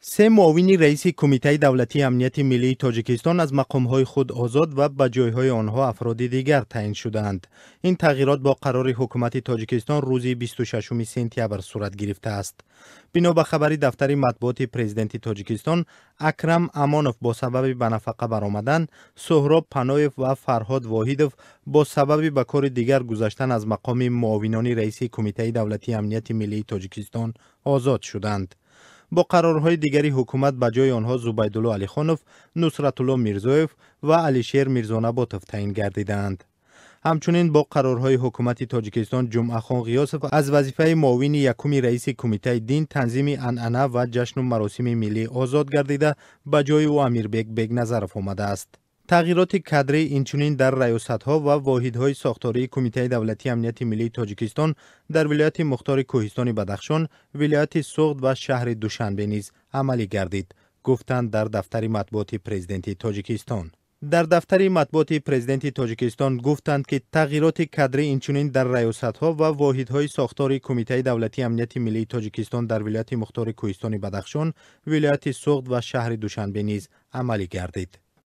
Се муовини раиси Кумитаи давлатии амнияти миллии Тоҷикистон аз мақомҳои худ озод ва ба ҷойҳои онҳо афроди дигар таъин шудаанд. Ин тағйирот бо қарори ҳукумати Тоҷикистон рӯзи 26 сентябр сурат гирифтааст. Бино ба хабари дафтари матбуоти президенти Тоҷикистон, Акрам Амонов бо сабаби ба нафақа баромадан, Суҳроб Паноев ва Фарҳод Воҳидов бо сабаби ба кори дигар гузаштан аз мақоми муовинони раиси Кумитаи давлатии амнияти миллии Тоҷикистон озод шуданд. Бо қарорҳои дигари ҳукумат ба ҷои онҳо Зубайдулло Алихонов, Нусратулло Мирзоев ва Алишер Мирзонаботов таъин гардидаанд. Ҳамчунин бо қарорҳои ҳукумати Тоҷикистон Ҷумъахон Ғиёсов аз вазифаи муовини якуми раиси Кумитаи дин, танзими анъана ва ҷашну маросими миллӣ озод гардида, ба ҷои ӯ Амирбек Бегназаров омадааст. Тағйироти кадрӣ инчунин дар раёсатҳо ва воҳидҳои сохтории Кумитаи давлатии амнияти миллии Тоҷикистон дар вилояти мухтори Кӯҳистони Бадахшон, вилояти Суғд ва шаҳри Душанбе низ амалӣ гардид, гуфтанд дар дафтари матбуоти президенти Тоҷикистон. Дар дафтари матбуоти президенти Тоҷикистон гуфтанд, ки тағйироти кадрӣ инчунин дар раёсатҳо ва воҳидҳои сохтории Кумитаи давлатии амнияти миллии Тоҷикистон дар вилояти мухтори Кӯҳистони Бадахшон, вилояти Суғд ва шаҳри Душанбе низ амалӣ гардид.